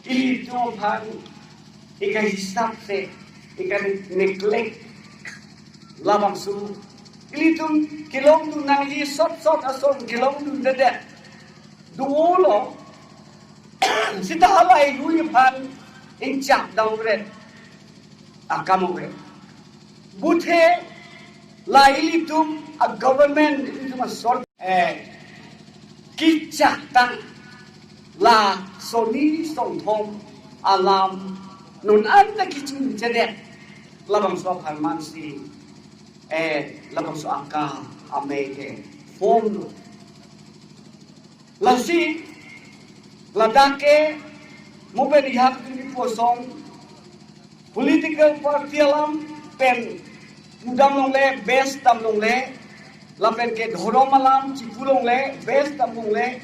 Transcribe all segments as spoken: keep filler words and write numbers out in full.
Ilitum aphan ika hisap se, ika ne-, neglect labangso. Ilitum kelongdun nangji, sot sot ason kelongdundedet. Dolo, seta halahei lui aphan ingchak dam ret akam ave. Buthe la ilitum a government, ilitum a sor-, eh, kechak tang la sonni songthom alam non anta kechun chedet, labangso apharman si, eh, labangso aka amei ke form lo. Lasi, ladak ke, mo pen ihap tini posong, political party alam pen pudam longle, best dam longle, lapen ke dhorom alam chipu longle, best dam longle,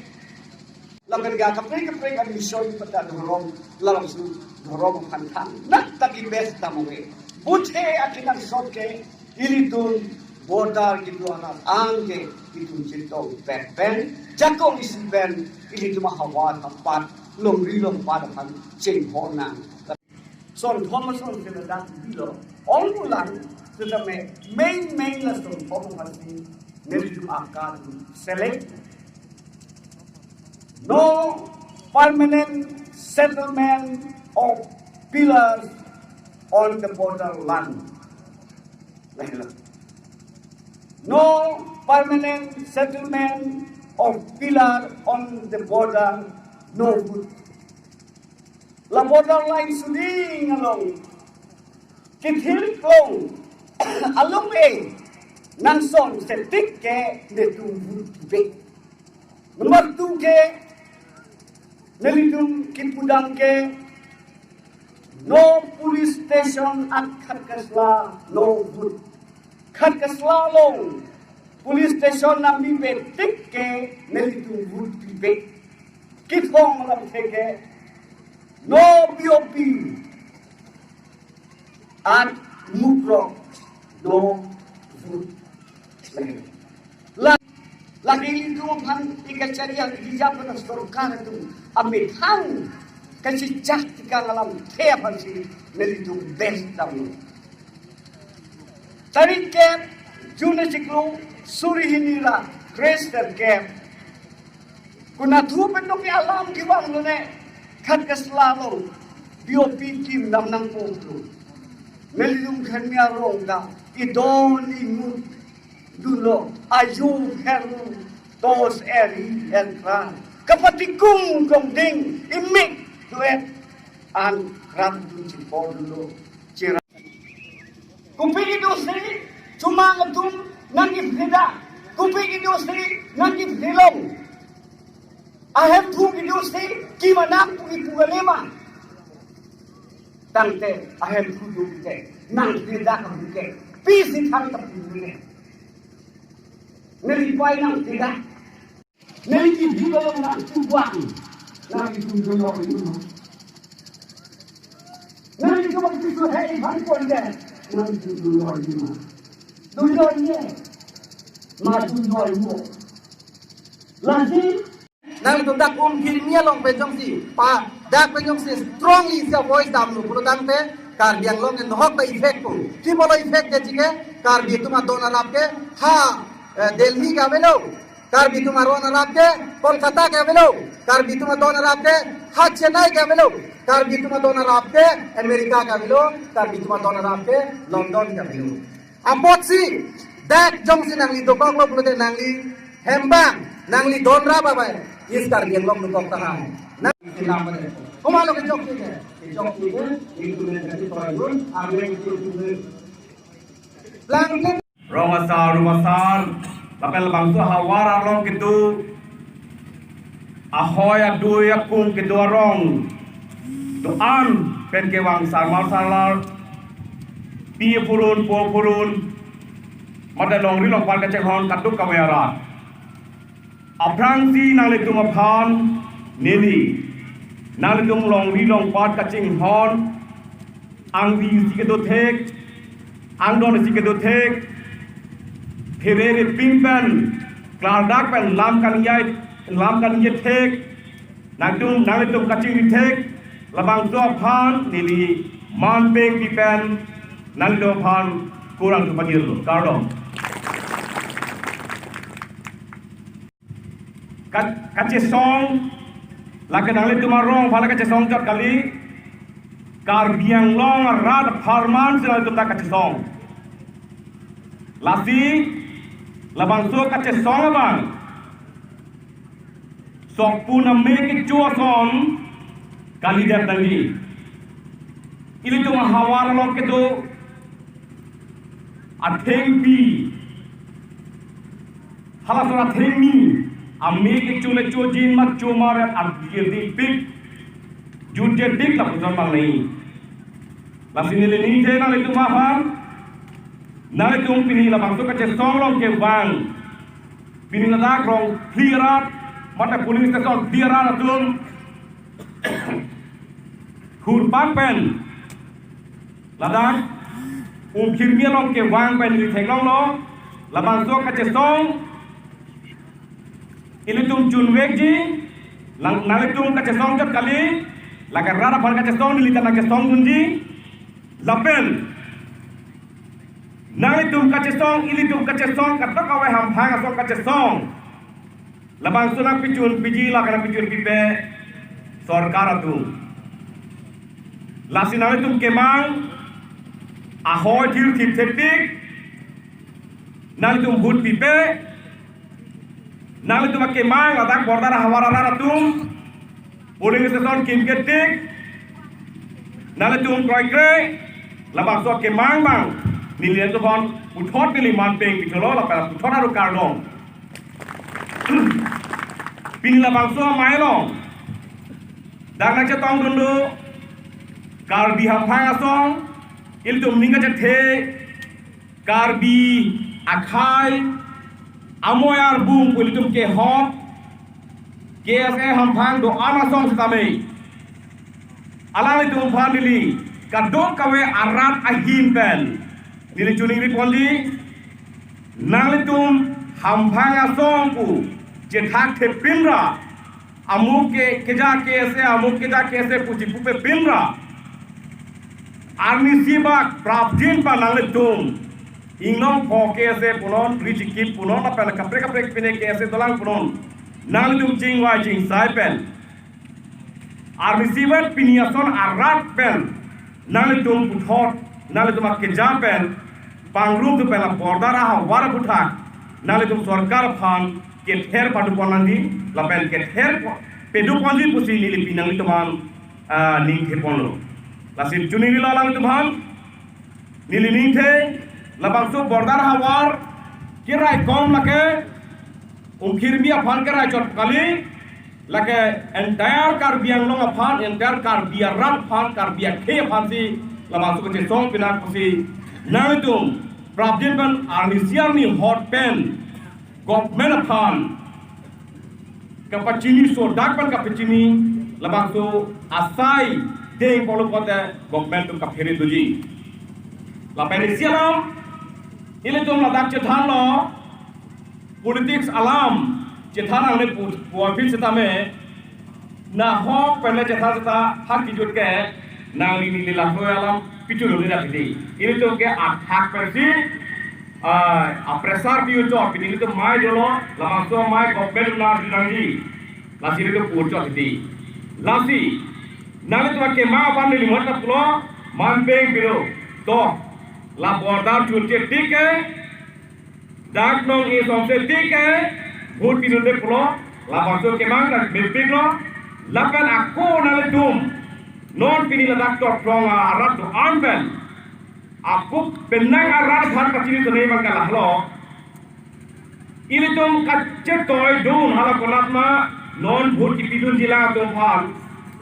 lapen ke kaprek kaprek a mission pada dhorom, labangso dhorom aphan than, nak taki best dam longle. Buthe akenangsot ke, ilitum border kedo arat anke itum chetong pet pen, jakong isi pen, ilitum ahavar hapat, longri longpat aphan chinghon nang. Songthom asonsi ladak bilo, onglang, setame main main la songthom aphansi nelitum aka atum select. No permanent settlement of pillars on the borderland. No permanent settlement of pillar on the border, no vote. La borderline suding along, kethil klong along e, nangson setik ke netum vote pipe. Number two ke, nelitum kipudam ke, no police station at Khatkasla, no vote. Khatkasla along police station nangpipe tik ke nelitum vote pipe. Kethom alamthe ke, no B O P at Mukrok, no vote. La, lake ilitum aphan ikachari ang ijap na sorkar atum amethang kachechak tekang alamthe aphansi nelitum best dam. Tarik kep, June chiklo suri hini ra, Kristen kep. Konathu pen dong ke alam kevang lone, Khatkasla along B O P kim dam nangpo tu. Nelitum khan mi arong ta, idon inut dunlo, ayu heru, tos eri enkra. Kapatikung kongding, imik duet, an rat dun chipor dunlo. Chira. Kopi kedosi, chomang atum nangkephreda. Kopi kedosi, nangkephrelong. Ahemphu kedosi, kim anam pu ipu kalima. Tangte, ahemphu dute, nangphreda kabuke. Pisi thang kabuke. Nelipai nangphreda. Neli kidhi along nangtubang, nangtum dolo ri ma. Nangtum kisu hei bhan ponde, nangtum dolo ri ma. Dolo ri ma, dolo ri ma. Lasi, nangtum dak Umphir ni along pen jongsi, pa, dak pen jongsi strongly isi a voice damlo pulo tangte, Karbi Anglong ke nohok ta effect po. Kopi pulo effect ke chike, Karbi atum adon arap ke, ha, eh, Delhi ke avelo. Karbi atum adon arap ke Kolkata ke avelo, Karbi atum adon arap ke ha Chennai ke avelo, Karbi atum adon arap ke America ke avelo, Karbi atum adon arap ke London ke avelo. Apotsi dak jongsi nangli dokoklo pulote nangli hembang, nangli don rap abai, is Karbi Anglong dokok tahai. Nangli kenapa deh? Komatlo kejok ke? Kejok ke, itu menjadi toyun, arme itu. Langkun. Rong asar, rong asar, lapen labangso ahavar arong kedo, ahoi adui akung kedo arong, do-an pen kevang sarmar sarlar, pi apurun, po apurun, mate longri longpat kachinghon kaduk kave arat. Aphrangsi nanglitum aphan neli, nanglitum longri longpat kachinghon, angvi isi kedo thek, angdon isi kedo thek, phere ripim pen, klardak pen lam kaningje, lam kaningje thek, nangtum, nanglitum kachingri thek, Labangso aphan neli manpeng pipen nanglitum aphan kurang tu pajirlo. Kardom. Ka-, kachesong, lake nanglitum arong aphan kachesong chot kali, Karbi Anglong arat apharman si nanglitum ta kachesong. Lasi, labangso kachesong abang sokpun ame kecho ason kalidet nangji. Ilitum ahavar along kedo athengpi, halason athengni, ame kecho le chojin ma chomar abirdi pik, jutje pik lapuson bang nai. Lasi neli ningthe nanglitum aphan, nanglitum pini labangso kachesong along kevang, pini ladak rong phli arat, mate polling station phli arat atum hurpak pen ladak Umkhirmi along kevang pen neli theklonglo, labangso kachesong ilitum chunvekji, lang nanglitum kachesong chot kali, lake rat aphan kachesong neli ta nangkesongdunji, lapen nanglitum kachesong, ilitum kachesong, kadokave hamphang asong kachesong, labangso nangpichun piji, lake nangpichun pipe sorkar atum. Lasi nanglitum kemang, ahoi thirthip thepik, nanglitum vote pipe, nanglitum akemang ladak border ahavar arat atum, polling station kimke tik, nanglitum kroikre, labangso akemang bang neli nanglitum aphan puthot neli manpeng pithulo, lapen puthot aru kardom. Pini labangso amei along dak nangchetongdunlo, Karbi hamphang asong, ilitum ning kachethe, Karbi akhei, amoi arbung pu ilitum kehok, K S A hamphang do-an asong setame alanglitum aphan neli kadokave arat ahin pen neli choningri ponji, nanglitum hamphang asong pu chethakthepin ra, amuk ke keja K S A, amuk keja K S A pu chipupepin ra, arnisi bak prapjin pa nanglitum ingnong pho K S A punon, ri chikip punon, lapen kaprek kaprek pine K S A dolang punon, nanglitum chingvai chingsai pen, arnisi vet pini ason arat pen nanglitum puthot, nanglitum akeja pen, pangrum tu pen la border ahavar aphuthak nanglitum sorkar aphan kether padupon nangji, lapen kether po-, peduponji pusi neli pini nanglitum aphan, ah, ningtheponlo. Lasi choningrilo alanglitum aphan, neli ningthe, labangso border ahavar keraikom lake Umkhirmi aphan kerai chot kali, lake entire Karbi Anglong aphan, entire Karbi arat aphan, Karbi akhei aphan si labangso kachesong pinak pusi nanglitum prapjin pen arnisi arni hot pen government aphan kapachini, sodak pen kapachini, labangso asai deng polo kote government atum kaphere doji. Lapen isi alam, ilitum ladak chethanlo, politics alam chethan nangne pu, pu aphi setame, nahok pen le chethan seta ha kejut ke nangli neli laso alam pichun neli dak di. Ilitum ke athak pensi, ah, a-pressure pi-o chot, pini ilitum mei dolo, labangso mei government na di nangji. Lasi ilitum pu chot di. Lasi, nanglitum akemang aphan neli mat ta pulo, manpeng pilo. To, la border chunche tik ke, dak nong-e songse tik ke, vote pinunde pulo, labangso kemang dak mepiklo, lapen ako nanglitum, non pini ladak Tokprong arat do-an pen, ako penang arat aphan pachini tonei mang ke lahelo, ilitum kachetoidun hala konatma, non vote kipidunji lang atum aphan,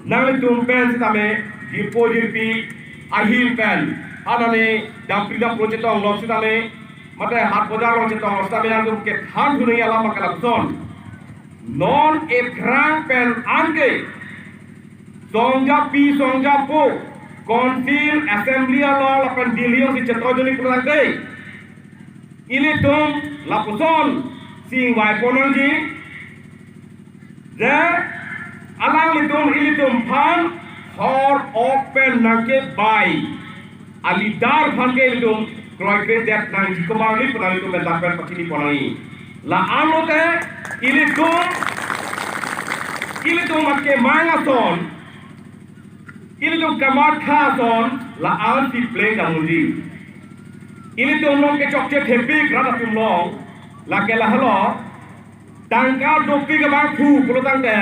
nanglitum pen setame, jirpo jirpi ahin pen, anani dampri dampro chetonglo setame, mate hat bojar along chetonglo setame, nanglitum kethan thunei alam ke lapuson. Non ephrang pen anke songjapi songjapo, Council, Assembly along lapen Delhi along si chetoidunji pulangte, ilitum lapuson si ingvaipon nangji, je alanglitum ilitum aphan hor open nangkebai a-leader aphan ke ilitum kroikredet nangji komang li pu nangtum pen lapen pachini pon nangji. La-an lote ilitum, ilitum akemang ason, ilitum kamatha ason la-ansi plengdam unji. Ilitum along kechokche thepik rat atum along, lake lahelo, tangka dopik abangphu pulo tangte,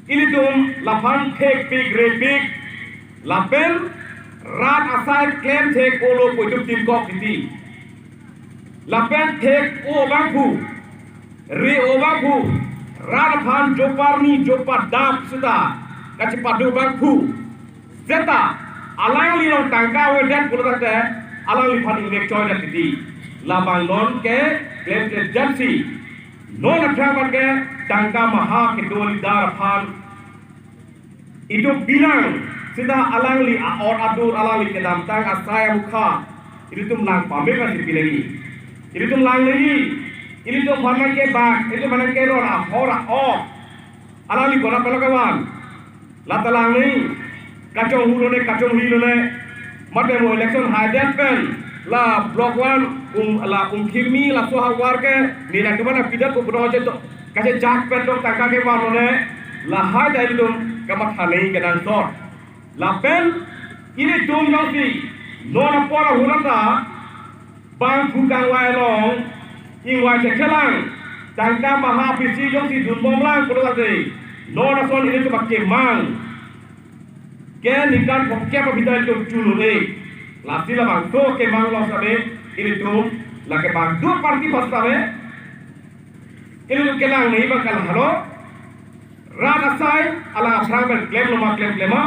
ilitum laphan thekpik repik, lapen rat asai klem thek-olo pu itum tingkok titi. Lapen thek-o abangphu, re-o abangphu, rat aphan joparni jopadap seta kachepado abangphu, seta alangli along tangka avedet pulo tangte, alangliphan ingnek choidet titi. Labang non ke klemkle jansi, non aphrang abang ke tangka maha kedo a-leader aphan itum pinang, seta alangli a-or adur, alangli kedamtang asai amukha ilitum lang pame kasi pinangi. Ilitum lang lagi, ilitum aphan nangkebak, ilitum aphan nangkeror ahor a-ok, alangli konat palo kevan. Lata lang ni, kachonghu lone, kachonghi lone, mate mo election haidet pen la block one, um, la Umkhirmi laso ahavar ke nina kemana pidat ko puno aja to, kachejak pen dong tangka kevan lone, lahai ta ilitum kamatha nangji kenangsot. Lapen ilitum jongsi non apor ahut anta bangphu kangvai along ingvai chekhelang, tangka maha pisi jongsi dunbomlang pulo tangte, non ason ilitum akemang ke ningkan phongkep abidai tum chulun-e. Lasi labangso akemang along sitame ilitum lake bang du party bas sitame ilitum kelang nangji abang ke lahelo, rat asai alang aphrang pen klemlo ma klemkle ma,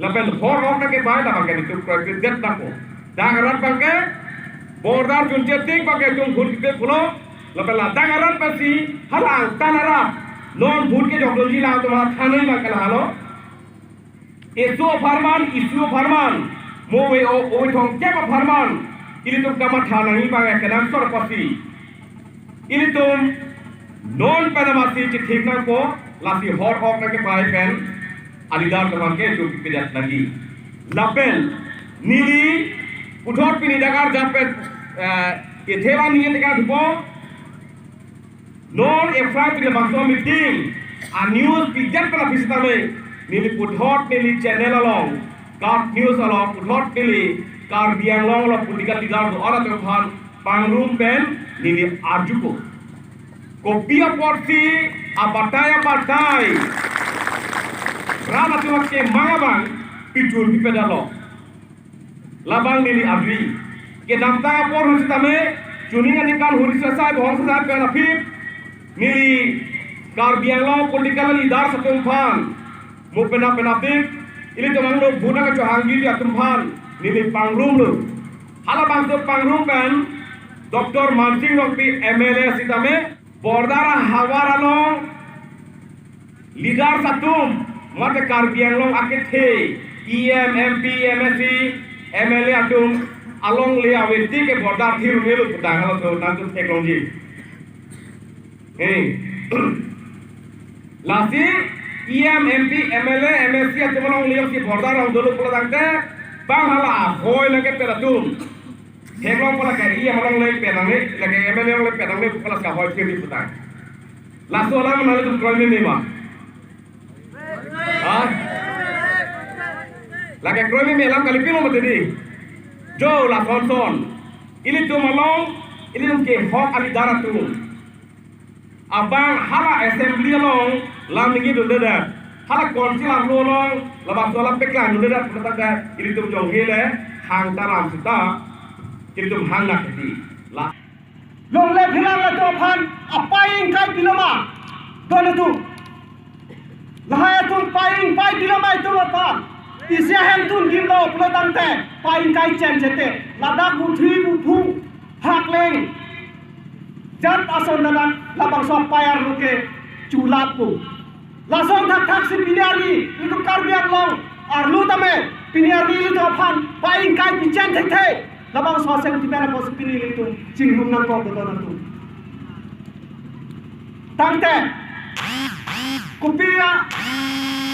lapen hor-ok nangkebai, labang ke ilitum kroikredet nangpo. Dak arat abang ke border junche ting abang ke itum hun kite pulo, lapen la dak arat pensi hala angtan arat non hun kejok dunji alam atum aphan than nangji abang ke lahelo. Eso apharman, isu apharman, mo ove o, ove thomkep apharman ilitum kamatha nangji abang ke kenangsot apotsi ilitum non pen amatsi chethik nangpo, lasi hor-ok nangkebai pen a-leader atum aphan ke itum pipedet nangji. Lapen neli puthot pini dak arjap pen, eh, kethe abang neli tekang thupo. Non aphrang pini labangso meeting a-news pidet pen aphi sitame, neli puthot neli channel along, KAT News along, puthot neli Karbi Anglong along political leader do-an atum aphan pangrum pen neli arjupo. Kopi apotsi abatai abatai rat atum akemang abang pijul pipedalo, labang neli arju. Kedamtang apor ahut sitame, chuning aningkan huri sasai bohong sasai pen aphi neli Karbi Anglong political leaders atum aphan, mo penap penapdik ilitum angno vote nangkachohangji atum aphan neli pangrumlo. Halabangso pangrum pen Doctor Mansing Rongpi M L A sitame border ahavar along leaders atum, mate Karbi Anglong akethe E M, M P, M A C, M L A atum alongle ave tik ke border thir un-elo putang halaso nangtum theklongji. Eh. Lasi E M, M P, M L A, M A C atum alongle si border along dolo pulo tangte, bang hala ahoi nangkepet atum theklongpo, lake E M alongle pet nangne, lake M L A alongle pet nangne, pu hala si ahoi thir putang. Laso alam nanglitum kroimeme ma? Ha? Lake kroimeme alam kalipilo mati di. Jo, lason son. Ilitum along, ilitum kehok a-leader atum abang hala assembly along lam ningje dundedet, hala council arlo along labangso alam paklang dundedet, pu tangte ilitum jong hele hang taram seta ilitum hang nak di. La longle philang latum aphan apai ingkai pilo ma? Don atum. Lahai atum pai ingkai pilo ma itum aphan? Isi ahem tun kimlo pulo tangte pai ingkai chen chete. Ladak buthi buphu hakleng jat ason ladak labangso apai arlo ke chulap pu. Lason thakthak si pini arni itum Karbi Anglong arlo tame pini arni itum aphan pai ingkai pichen thekthe. Labangso sentiment apotsi pini ilitum chingrum nangkok beton atum. Tangte Kopi a,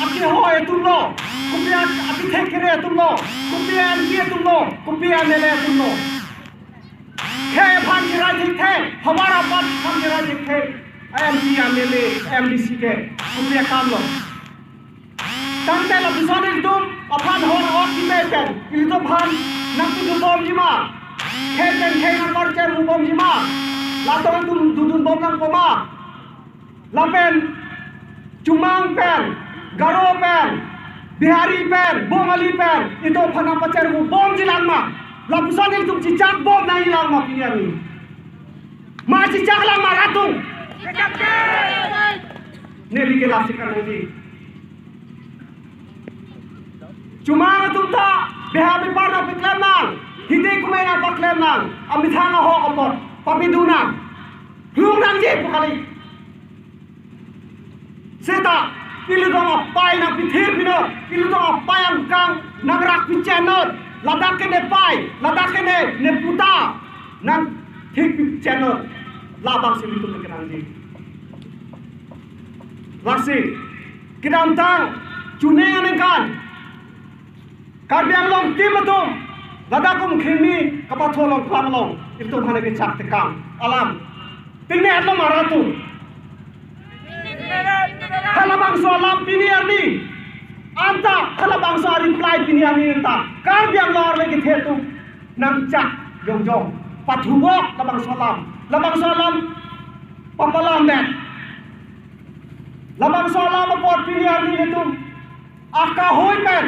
akehoi atumlo, kopi a, apithek kere atumlo, kopi a M P atumlo, kopi a M L A atumlo. Khei aphan kerai thekthe, havar apat aphan kerai thekthe, M P, M L A, M D C ke, kopi akamlo. Tangte lapuson ilitum aphan hor hor kime pen, ilitum aphan nangpudun bomji ma, khei pen khei nangparcher bomji ma, latum dun, dun, dun bom nangpo ma. Lapen Chomang pen, Garo pen, Bihari pen, Bongali pen, itum aphan nangpacher bomji lang ma. Lapuson ilitum chechak bom nangji lang ma pini arni. Ma chechak lang ma latum. Neli ke lasi kanangji. Chomang atum ta beha bepar nangpaklem nang, hidi kumei nangpaklem nang, amethang ahok apot papidun nang. Klung nangji pu kali. Seta, ilitum apei nangpithir pinon, ilitum apei angkang nangrak pichen non, ladak ke ne pei, ladak ke ne, ne puta, nangthik pichen non, labangsi ilitum kenangji. Lasi, kedamtang, chuning aningkan, Karbi Anglong team atum, ladak Umkhrimi kapathu along klam along, ilitum aphan kechak tekang alam. Pini alam aratum. Halabangso alam pini arni anta, halabangso a-reply pini arni anta, Karbi Anglong arle kethe atum nangchak jongjong. Pathuvok labangso alam. Labangso alam papalam det. Labangso alam apot pini arni netum akahoi pen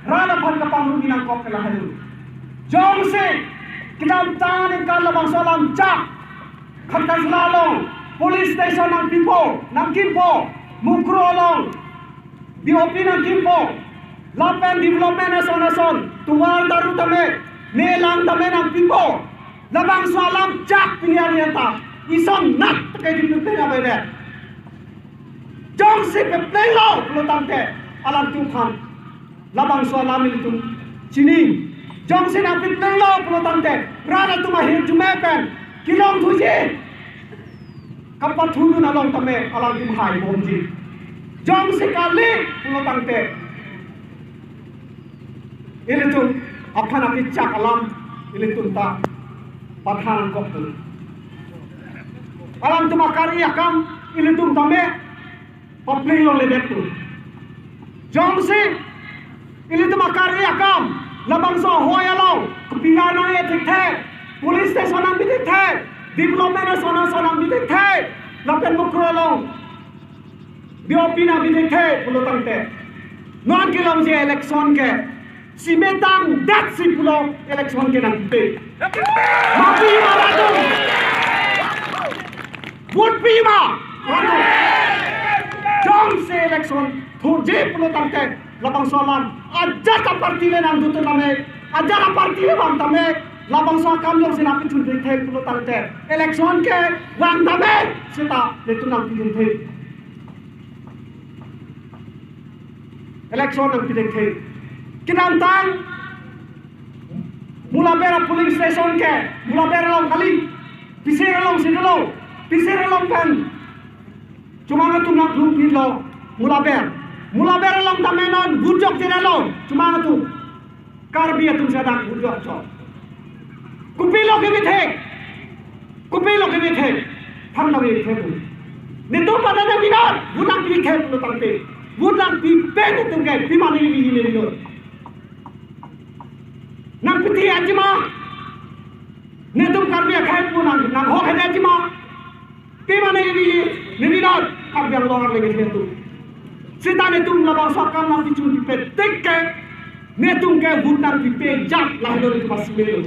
rat aphan kapangrum nangkok ke lahai. Jongsi kedamtang aningkan labangso alam chak, Khatkhasla along police station nangpipo, nangkimpo, Mukroh along D O P nangkimpo, lapen development ason ason, tovar daru tame, ne lang tame nangpipo. Labangso alam chak pini arni anta, ison nat ke di putri abai de. Jongsi peplenglo pulo tangte, alangtum aphan labangso alam ilitum chini. Jongsi nangpeplenglo pulo tangte, rat atum ahirjume pen kelong thuji, kapathudun along tame alangtum hai bomji. Jongsi kali pulo tangte, ilitum aphan akechak alam ilitum ta pathan kok tu. Alangtum akari akam ilitum tame papleng longledet tu. Jongsi ilitum akari akam labangso ahoi along kepingan nang-e thekthe, police station nangpi thekthe, development ason ason nangpi thekthe, lapen Mukroh along D O P nangpi thekthe pulo tangte, non kelongji election ke, simetang datsi pulo election ke nangpi. Ma pi ma latum. Vote pi ma latum. Jongsi election thurji pulo tangte, labangso alam ajat aparty le nangdun tame, ajat aparty le vang tame, labangso akam jongsi nangpithun thekthe pulo tangte, election ke vang tame, seta netum nangpidun thek. Election nangpi thekthe. Kedamtang Mulaber a-polling station ke, Mulaber along kali, Pisir alongsi dolo, Pisir along pen Chomang atum nangplung phitlo Mulaber. Mulaber along tame non vote jokjin alo Chomang atum. Karbi atum si dak vote jokjok. Kopilo keme thek? Kopilo keme thek? Thang tame thek. Netum pada nangpi non, vote nangpi thek pulo tangte, vote nangpipe netum ke, pima neli piji neli non. Nangpi thekji ma? Netum Karbi akhai pu nang, nanghok henji ma? Pima neli piji, neli non, Karbi Anglong arlo neli netum. Seta netum labangso akam nangpichun pipe tik ke, netum ke vote nangpipe jat lahelo netum asimelo.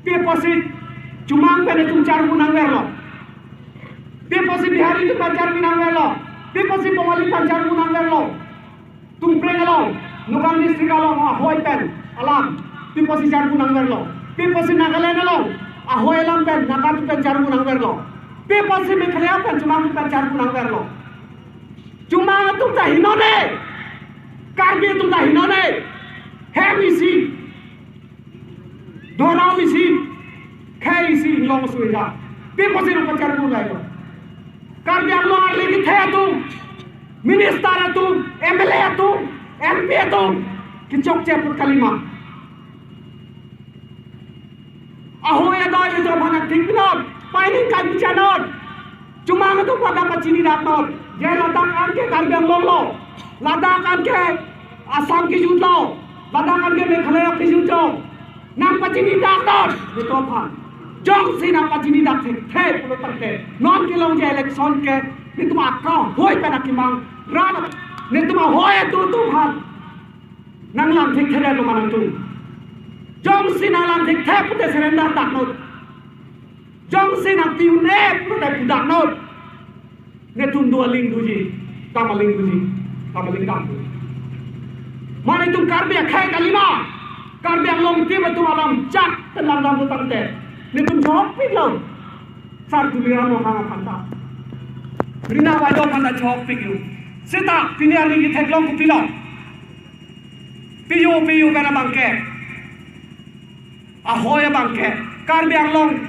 Pi apotsi Chomang pen netum charvu nangverlo? Pi apotsi Bihari atum pen charvu nangverlo? Pi apotsi Bongali pen charvu nangverlo? Tumpleng along, Nagaon district along ahoi pen alam, pi apotsi charvu nangverlo? Pi apotsi Nagaland along ahoi alam pen Naga atum pen charvu nangverlo? Pi apotsi Meghalaya pen Chomang atum pen charvu nangverlo? Chomang atum ta hingno ne, Karbi atum ta hingno ne, hem isi, dorong isi, Khei isi inglong sui ja. Pi apotsi nangpacharpu lailo? Karbi Anglong arli kethe atum, minister atum, M L A atum, M P atum kechokche apot kalima. Ahoi adoi atum aphan nangthikpinon, pai ningkan pichannon. Chomang atum aphan nangpachinidak non. Je ladak anke Karbi Anglong lo, ladak anke Assam kejut lo, ladak anke Meghalaya kejut lo. Nangpachinidak non, netum aphan. Jongsi nangpachinidak thekthe pulo tangte, non kelongji election ke netum akehoi pen akemang rat, netum ahoi atum atum aphan nanglang thekthedetlo ma nangtum? Jongsi nanglang thekthe pute surrender dak non. Jongsi nangpi un-e pute pudak non. Netum do aling doji, dam aling doji, dam aling dam doji. Ma netum Karbi akhei kalima, Karbi Anglong tim atum alam chak pen lam dam do tangte, netum chokpiklo. Sar Tuliram Ronghang aphan ta, Rina Baideo aphan ta chokpiklo. Seta pini arni ketheklong kopilo? Piyo piyo pen abangke, ahoi abangke, Karbi Anglong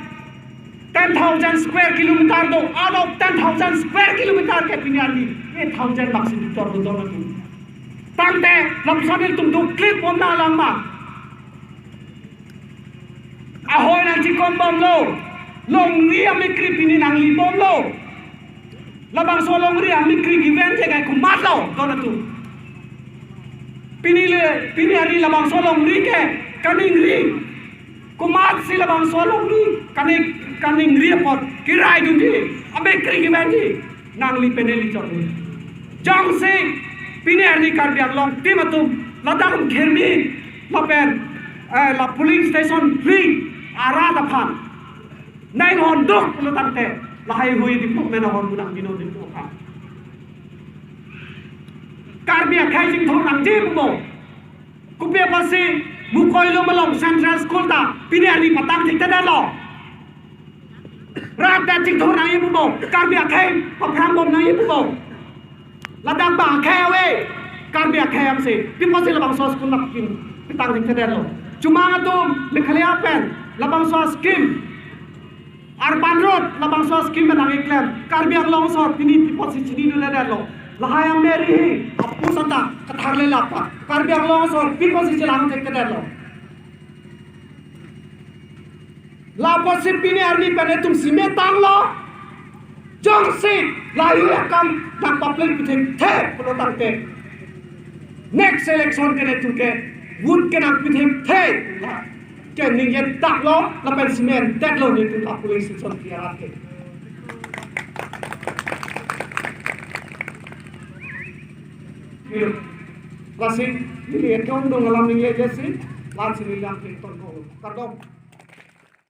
ten thousand square kilometer do. Out of ten thousand square kilometer ke pini arni eight thousand mak si diktor do don atum. Tangte lapuson ilitum duklik bomnanglang ma? Ahoi nangchikom bomlo, longri amekri pini nangli bomlo. Labangso longri amekri keven je kai komatlo don atum? Pini le, pini arni labangso longri ke kaningri. Komatsi labangso longri kaning, kaningri apot keraidunji, amekri kevenji? Nangli pen neli choklo. Jongsi pini arni Karbi Anglong tim atum ladak Khermi lapen, eh, la polling station ring arat aphan nang hondok pulo tangte, lahai hui dipuk mena hon budang bino dipuk aphan. Karbi akhei chingthur nangji pu bo? Kopi apotsi Mukoilum along Central School ta pini arni patang thekthedetlo? Rat ta chingthur nangji pu bo? Karbi akhei paphrang bom nangji pu bo? Ladak bang akhei ave, Karbi akhei angse. Pi apotsi labangso school nangpin, patang thekthedetlo? Chomang atum Meghalaya pen labangso scheme, urban road labangso scheme nangkeklem, Karbi Anglong asor pini pi apotsi chinidundedetlo? Lahai ameri hi apu santa katharle lapa, Karbi Anglong asor pi apotsi chelang thekthedetlo? Lapotsi pini arni pen itum sime tanglo. Jongsi lahai akam nangpapleng pithekthe pulo tangte, next election ke netum ke vote ke nangpithekthe. La ke ningje daklo, lapen sime en-etlo netum la polling station ke arat ke. Lasi neli ekdom dong alam ningje si, lasi neli lam ke ton ko. Kardom.